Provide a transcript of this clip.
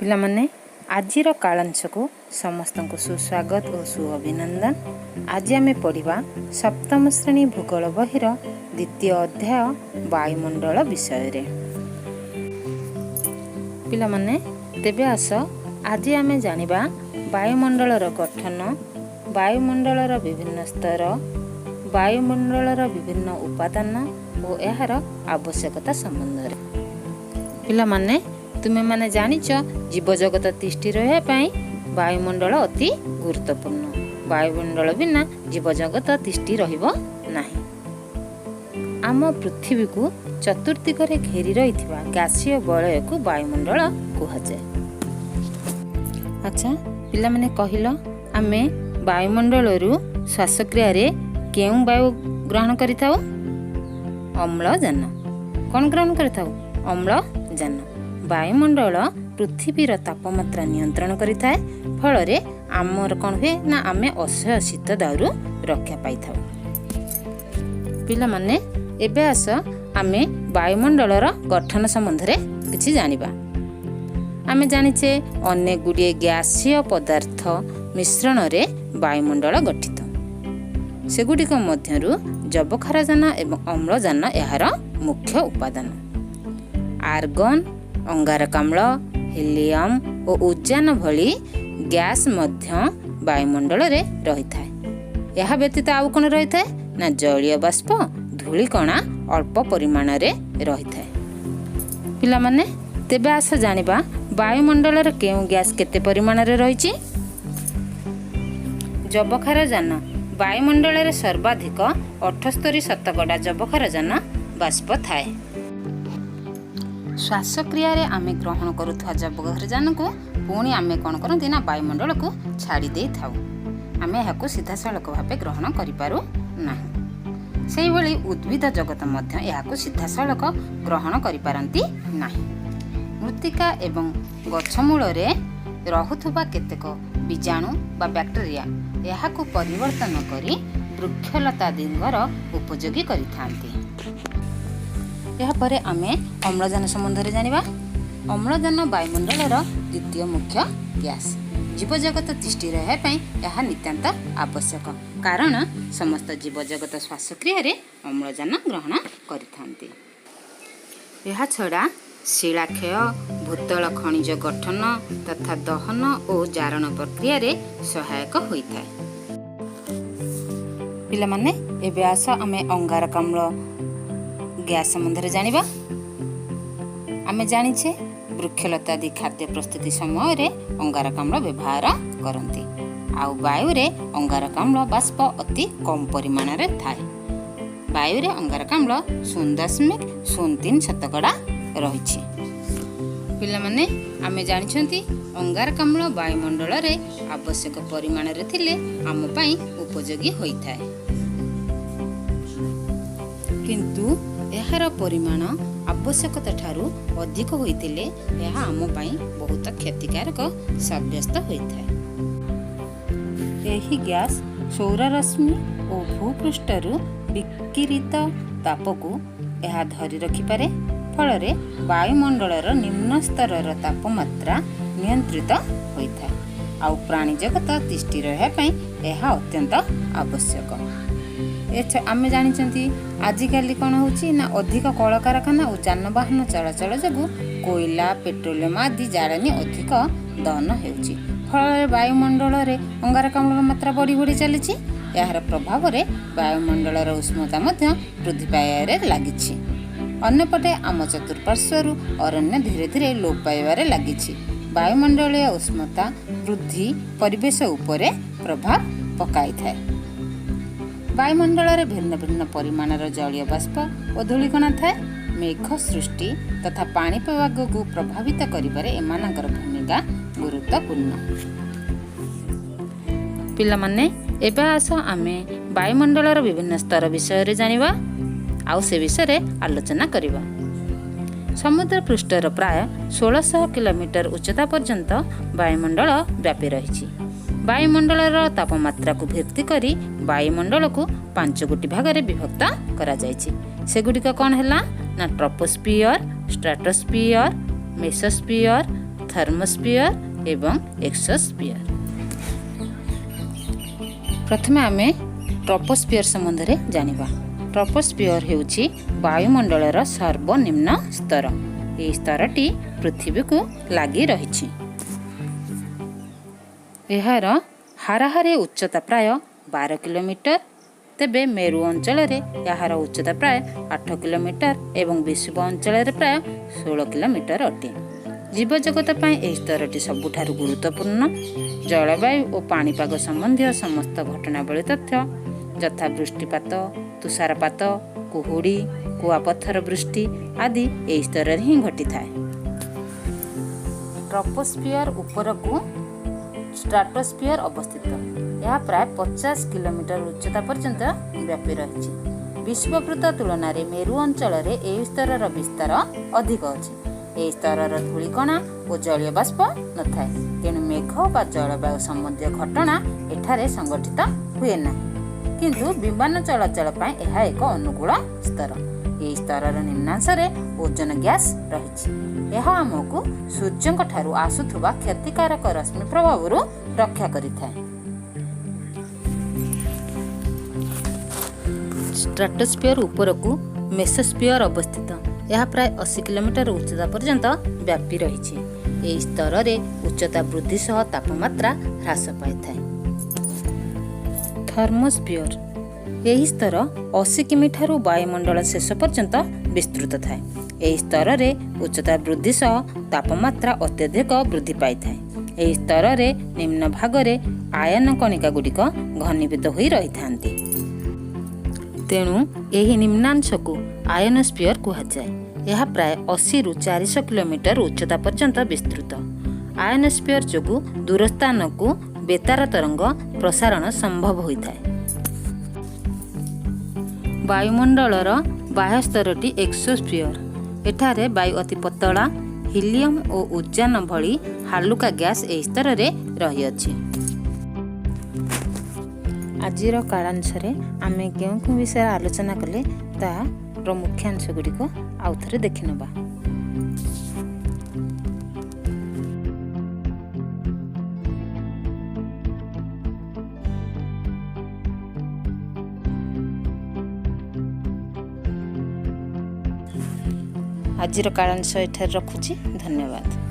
ପିଲାମାନେ, ଆଜିର କାଳାଂଶକୁ ସମସ୍ତଙ୍କୁ ସୁସ୍ୱାଗତ ଓ ସୁଅଭିନନ୍ଦନ। ଆଜି ଆମେ ପଢ଼ିବା ସପ୍ତମ ଶ୍ରେଣୀ ଭୂଗୋଳ ବହିର ଦ୍ୱିତୀୟ ଅଧ୍ୟାୟ ବାୟୁମଣ୍ଡଳ ବିଷୟରେ। ପିଲାମାନେ, ତେବେ ଆସ ଆଜି ଆମେ ଜାଣିବା ବାୟୁମଣ୍ଡଳର ଗଠନ, ବାୟୁମଣ୍ଡଳର ବିଭିନ୍ନ ସ୍ତର, ବାୟୁମଣ୍ଡଳର ବିଭିନ୍ନ ଉପାଦାନ ଓ ଏହାର ଆବଶ୍ୟକତା ସମ୍ବନ୍ଧରେ। ପିଲାମାନେ, ତୁମେମାନେ ଜାଣିଛ, ଜୀବଜଗତ ତିଷ୍ଠି ରହିବା ପାଇଁ ବାୟୁମଣ୍ଡଳ ଅତି ଗୁରୁତ୍ୱପୂର୍ଣ୍ଣ। ବାୟୁମଣ୍ଡଳ ବିନା ଜୀବଜଗତ ତିଷ୍ଠି ରହିବ ନାହିଁ। ଆମ ପୃଥିବୀକୁ ଚତୁର୍ଦିଗରେ ଘେରି ରହିଥିବା ଗ୍ୟାସୀୟ ବଳୟକୁ ବାୟୁମଣ୍ଡଳ କୁହାଯାଏ। ଆଚ୍ଛା ପିଲାମାନେ, କହିଲ, ଆମେ ବାୟୁମଣ୍ଡଳରୁ ଶ୍ୱାସକ୍ରିୟାରେ କେଉଁ ବାୟୁ ଗ୍ରହଣ କରିଥାଉ? ଅମ୍ଳଜାନ। କ'ଣ ଗ୍ରହଣ କରିଥାଉ? ଅମ୍ଳଜାନ। ବାୟୁମଣ୍ଡଳ ପୃଥିବୀର ତାପମାତ୍ରା ନିୟନ୍ତ୍ରଣ କରିଥାଏ। ଫଳରେ ଆମର କ'ଣ ହୁଏ ନା ଆମେ ଅସହ୍ୟ ଶୀତ ଦାଉରୁ ରକ୍ଷା ପାଇଥାଉ। ପିଲାମାନେ, ଏବେ ଆସ ଆମେ ବାୟୁମଣ୍ଡଳର ଗଠନ ସମ୍ବନ୍ଧରେ କିଛି ଜାଣିବା। ଆମେ ଜାଣିଛେ, ଅନେକ ଗୁଡ଼ିଏ ଗ୍ୟାସୀୟ ପଦାର୍ଥ ମିଶ୍ରଣରେ ବାୟୁମଣ୍ଡଳ ଗଠିତ। ସେଗୁଡ଼ିକ ମଧ୍ୟରୁ ଯବକ୍ଷାରଜାନ ଏବଂ ଅମ୍ଳଜାନ ଏହାର ମୁଖ୍ୟ ଉପାଦାନ। ଆର୍ଗନ୍, ଅଙ୍ଗାରକାମ୍ଳ, ହିଲିୟମ୍ ଓ ଉଜାନ ଭଳି ଗ୍ୟାସ୍ ମଧ୍ୟ ବାୟୁମଣ୍ଡଳରେ ରହିଥାଏ। ଏହା ବ୍ୟତୀତ ଆଉ କ'ଣ ରହିଥାଏ ନା ଜଳୀୟ ବାଷ୍ପ, ଧୂଳିକଣା ଅଳ୍ପ ପରିମାଣରେ ରହିଥାଏ। ପିଲାମାନେ, ତେବେ ଆସ ଜାଣିବା ବାୟୁମଣ୍ଡଳରେ କେଉଁ ଗ୍ୟାସ୍ କେତେ ପରିମାଣରେ ରହିଛି। ଯବକ୍ଷାରଜାନ। ବାୟୁମଣ୍ଡଳରେ ସର୍ବାଧିକ 78% ଯବକ୍ଷାରଜାନ ବାଷ୍ପ ଥାଏ। ଶ୍ୱାସକ୍ରିୟାରେ ଆମେ ଗ୍ରହଣ କରୁଥିବା ଯବକ୍ଷାରଜାନକୁ ପୁଣି ଆମେ କ'ଣ କରନ୍ତି ନା ବାୟୁମଣ୍ଡଳକୁ ଛାଡ଼ି ଦେଇଥାଉ। ଆମେ ଏହାକୁ ସିଧାସଳଖ ଭାବେ ଗ୍ରହଣ କରିପାରୁ ନାହିଁ। ସେହିଭଳି ଉଦ୍ଭିଦ ଜଗତ ମଧ୍ୟ ଏହାକୁ ସିଧାସଳଖ ଗ୍ରହଣ କରିପାରନ୍ତି ନାହିଁ। ମୃତ୍ତିକା ଏବଂ ଗଛ ମୂଳରେ ରହୁଥିବା କେତେକ ବୀଜାଣୁ ବା ବ୍ୟାକ୍ଟେରିଆ ଏହାକୁ ପରିବର୍ତ୍ତନ କରି ବୃକ୍ଷଲତାଦିଙ୍କର ଉପଯୋଗୀ କରିଥାନ୍ତି। ଏହାପରେ ଆମେ ଅମ୍ଳଜାନ ସମ୍ବନ୍ଧରେ ଜାଣିବା। ଅମ୍ଳଜାନ ବାୟୁମଣ୍ଡଳର ଦ୍ୱିତୀୟ ମୁଖ୍ୟ ଗ୍ୟାସ୍। ଜୀବଜଗତ ତିଷ୍ଠି ରହିବା ପାଇଁ ଏହା ନିତାନ୍ତ ଆବଶ୍ୟକ, କାରଣ ସମସ୍ତ ଜୀବଜଗତ ଶ୍ୱାସକ୍ରିୟାରେ ଅମ୍ଳଜାନ ଗ୍ରହଣ କରିଥାନ୍ତି। ଏହାଛଡ଼ା ଶିଳାକ୍ଷୟ, ଭୂତଳ ଖଣିଜ ଗଠନ ତଥା ଦହନ ଓ ଜାରଣ ପ୍ରକ୍ରିୟାରେ ସହାୟକ ହୋଇଥାଏ। ପିଲାମାନେ, ଏବେ ଆସ ଆମେ ଅଙ୍ଗାରକାମ୍ଳ ଗ୍ୟାସ୍ ସମ୍ବନ୍ଧରେ ଜାଣିବା। ଆମେ ଜାଣିଛେ, ବୃକ୍ଷଲତାଦି ଖାଦ୍ୟ ପ୍ରସ୍ତୁତି ସମୟରେ ଅଙ୍ଗାରକାମ୍ଳ ବ୍ୟବହାର କରନ୍ତି। ଆଉ ବାୟୁରେ ଅଙ୍ଗାରକାମ୍ଳ ବାଷ୍ପ ଅତି କମ୍ ପରିମାଣରେ ଥାଏ। ବାୟୁରେ ଅଙ୍ଗାରକାମ୍ଳ 0.03% ରହିଛି। ପିଲାମାନେ, ଆମେ ଜାଣିଛନ୍ତି, ଅଙ୍ଗାରକାମ୍ଳ ବାୟୁମଣ୍ଡଳରେ ଆବଶ୍ୟକ ପରିମାଣରେ ଥିଲେ ଆମ ପାଇଁ ଉପଯୋଗୀ ହୋଇଥାଏ। କିନ୍ତୁ ଏହାର ପରିମାଣ ଆବଶ୍ୟକତା ଠାରୁ ଅଧିକ ହୋଇଥିଲେ ଏହା ଆମ ପାଇଁ ବହୁତ କ୍ଷତିକାରକ ସାବ୍ୟସ୍ତ ହୋଇଥାଏ। ଏହି ଗ୍ୟାସ୍ ସୌରରଶ୍ମି ଓ ଭୂପୃଷ୍ଠରୁ ବିକିରିତ ତାପକୁ ଏହା ଧରି ରଖିପାରେ। ଫଳରେ ବାୟୁମଣ୍ଡଳର ନିମ୍ନ ସ୍ତରର ତାପମାତ୍ରା ନିୟନ୍ତ୍ରିତ ହୋଇଥାଏ। ଆଉ ପ୍ରାଣୀ ଜଗତ ତିଷ୍ଠି ରହିବା ପାଇଁ ଏହା ଅତ୍ୟନ୍ତ ଆବଶ୍ୟକ। ଆମେ ଜାଣିଛନ୍ତି, ଆଜିକାଲି କ'ଣ ହେଉଛି ନା ଅଧିକ କଳକାରଖାନା ଓ ଯାନବାହନ ଚଳାଚଳ ଯୋଗୁଁ କୋଇଲା, ପେଟ୍ରୋଲିୟମ ଆଦି ଜାଳେଣୀ ଅଧିକ ଦହନ ହେଉଛି। ଫଳରେ ବାୟୁମଣ୍ଡଳରେ ଅଙ୍ଗାରକାମ୍ଳର ମାତ୍ରା ବଢ଼ି ବଢ଼ି ଚାଲିଛି। ଏହାର ପ୍ରଭାବରେ ବାୟୁମଣ୍ଡଳର ଉଷ୍ମତା ମଧ୍ୟ ବୃଦ୍ଧି ପାଇବାରେ ଲାଗିଛି। ଅନ୍ୟପଟେ ଆମ ଚତୁଃପାର୍ଶ୍ୱରୁ ଅରଣ୍ୟ ଧୀରେ ଧୀରେ ଲୋପ ପାଇବାରେ ଲାଗିଛି। ବାୟୁମଣ୍ଡଳୀୟ ଉଷ୍ମତା ବୃଦ୍ଧି ପରିବେଶ ଉପରେ ପ୍ରଭାବ ପକାଇଥାଏ। ବାୟୁମଣ୍ଡଳରେ ଭିନ୍ନ ଭିନ୍ନ ପରିମାଣର ଜଳୀୟ ବାଷ୍ପ ଓ ଧୂଳିକଣା ଥାଏ। ମେଘ ସୃଷ୍ଟି ତଥା ପାଣିପାଗକୁ ପ୍ରଭାବିତ କରିବାରେ ଏମାନଙ୍କର ଭୂମିକା ଗୁରୁତ୍ୱପୂର୍ଣ୍ଣ। ପିଲାମାନେ, ଏବେ ଆସ ଆମେ ବାୟୁମଣ୍ଡଳର ବିଭିନ୍ନ ସ୍ତର ବିଷୟରେ ଜାଣିବା ଆଉ ସେ ବିଷୟରେ ଆଲୋଚନା କରିବା। ସମୁଦ୍ର ପୃଷ୍ଠର ପ୍ରାୟ 1600 କିଲୋମିଟର ଉଚ୍ଚତା ପର୍ଯ୍ୟନ୍ତ ବାୟୁମଣ୍ଡଳ ବ୍ୟାପି ରହିଛି। ବାୟୁମଣ୍ଡଳର ତାପମାତ୍ରାକୁ ଭିତ୍ତି କରି ବାୟୁମଣ୍ଡଳକୁ ପାଞ୍ଚ ଗୋଟି ଭାଗରେ ବିଭକ୍ତ କରାଯାଇଛି। ସେଗୁଡ଼ିକ କ'ଣ ହେଲା ନା ଟ୍ରପୋସ୍ପିୟର, ଷ୍ଟ୍ରାଟୋସ୍ପିୟର, ମେସୋସ୍ପିୟର, ଥର୍ମୋସ୍ଫିୟର ଏବଂ ଏକ୍ସୋସ୍ଫିୟର। ପ୍ରଥମେ ଆମେ ଟ୍ରପୋସ୍ଫିୟର ସମ୍ବନ୍ଧରେ ଜାଣିବା। ଟ୍ରପୋସ୍ଫିୟର ହେଉଛି ବାୟୁମଣ୍ଡଳର ସର୍ବନିମ୍ନ ସ୍ତର। ଏହି ସ୍ତରଟି ପୃଥିବୀକୁ ଲାଗି ରହିଛି। ଏହାର ହାରାହାରି ଉଚ୍ଚତା ପ୍ରାୟ 12 କିଲୋମିଟର। ତେବେ ମେରୁ ଅଞ୍ଚଳରେ ଏହାର ଉଚ୍ଚତା ପ୍ରାୟ 8 କିଲୋମିଟର ଏବଂ ବିଷୁବ ଅଞ୍ଚଳରେ ପ୍ରାୟ 16 କିଲୋମିଟର ଅଟେ। ଜୀବଜଗତ ପାଇଁ ଏହି ସ୍ତରଟି ସବୁଠାରୁ ଗୁରୁତ୍ୱପୂର୍ଣ୍ଣ। ଜଳବାୟୁ ଓ ପାଣିପାଗ ସମ୍ବନ୍ଧୀୟ ସମସ୍ତ ଘଟଣାବଳୀ ତଥ୍ୟ, ଯଥା ବୃଷ୍ଟିପାତ, ତୁଷାରପାତ, କୁହୁଡ଼ି, କୁଆପଥର ବୃଷ୍ଟି ଆଦି ଏହି ସ୍ତରରେ ହିଁ ଘଟିଥାଏ। ଟ୍ରପୋସ୍ଫିୟର ଉପରକୁ ଷ୍ଟ୍ରାଟୋସ୍ଫିୟର ଅବସ୍ଥିତ। ଏହା ପ୍ରାୟ 50 କିଲୋମିଟର ଉଚ୍ଚତା ପର୍ଯ୍ୟନ୍ତ ବ୍ୟାପି ରହିଛି। ବିଷୁବବୃତ୍ତ ତୁଳନାରେ ମେରୁ ଅଞ୍ଚଳରେ ଏହି ସ୍ତରର ବିସ୍ତାର ଅଧିକ ଅଛି। ଏହି ସ୍ତରର ଧୂଳିକଣା ଓ ଜଳୀୟ ବାଷ୍ପ ନଥାଏ। ତେଣୁ ମେଘ ବା ଜଳବାୟୁ ସମ୍ବନ୍ଧୀୟ ଘଟଣା ଏଠାରେ ସଂଗଠିତ ହୁଏ ନାହିଁ। କିନ୍ତୁ ବିମାନ ଚଳାଚଳ ପାଇଁ ଏହା ଏକ ଅନୁକୂଳ ସ୍ତର। ଏହି ସ୍ତରର ନିମ୍ନାଂଶରେ ଓଜୋନ ଗ୍ୟାସ୍ ରହିଛି। ଏହା ଆମକୁ ସୂର୍ଯ୍ୟଙ୍କ ଠାରୁ ଆସୁଥିବା କ୍ଷତିକାରକ ରଶ୍ମି ପ୍ରଭାବରୁ ରକ୍ଷା କରିଥାଏ। ଷ୍ଟ୍ରାଟୋସ୍ଫିୟର ଉପରକୁ ମେସୋସ୍ଫିୟର ଅବସ୍ଥିତ। ଏହା ପ୍ରାୟ 80 କିଲୋମିଟର ଉଚ୍ଚତା ପର୍ଯ୍ୟନ୍ତ ବ୍ୟାପି ରହିଛି। ଏହି ସ୍ତରରେ ଉଚ୍ଚତା ବୃଦ୍ଧି ସହ ତାପମାତ୍ରା ହ୍ରାସ ପାଇଥାଏ। ଥର୍ମୋସ୍ଫିୟର: ଏହି ସ୍ତର 80 କିମି ଠାରୁ ବାୟୁମଣ୍ଡଳ ଶେଷ ପର୍ଯ୍ୟନ୍ତ ବିସ୍ତୃତ ଥାଏ। ଏହି ସ୍ତରରେ ଉଚ୍ଚତା ବୃଦ୍ଧି ସହ ତାପମାତ୍ରା ଅତ୍ୟଧିକ ବୃଦ୍ଧି ପାଇଥାଏ। ଏହି ସ୍ତରରେ ନିମ୍ନ ଭାଗରେ ଆୟନ କଣିକା ଗୁଡ଼ିକ ଘନୀଭୂତ ହୋଇ ରହିଥାନ୍ତି। ତେଣୁ ଏହି ନିମ୍ନାଂଶକୁ ଆୟନୋସ୍ଫିୟର କୁହାଯାଏ। ଏହା ପ୍ରାୟ 80ରୁ 400 କିଲୋମିଟର ଉଚ୍ଚତା ପର୍ଯ୍ୟନ୍ତ ବିସ୍ତୃତ। ଆୟନୋସ୍ଫିୟର ଯୋଗୁଁ ଦୂରସ୍ଥାନକୁ ବେତାର ତରଙ୍ଗ ପ୍ରସାରଣ ସମ୍ଭବ ହୋଇଥାଏ। ବାୟୁମଣ୍ଡଳର ବାହ୍ୟ ସ୍ତରଟି ଏକ୍ସୋସ୍ଫିୟର। ଏଠାରେ ବାୟୁ ଅତି ପତଳା। ହିଲିୟମ ଓ ଉଜାନ ଭଳି ହାଲୁକା ଗ୍ୟାସ୍ ଏହି ସ୍ତରରେ ରହିଅଛି। ଆଜିର କାଳାଂଶରେ ଆମେ କେଉଁ କେଉଁ ବିଷୟରେ ଆଲୋଚନା କଲେ, ତାର ମୁଖ୍ୟାଂଶ ଗୁଡ଼ିକ ଆଉ ଥରେ ଦେଖିନେବା। ଆଜିର କାଳାଂଶ ଏଠାରେ ରଖୁଛି। ଧନ୍ୟବାଦ।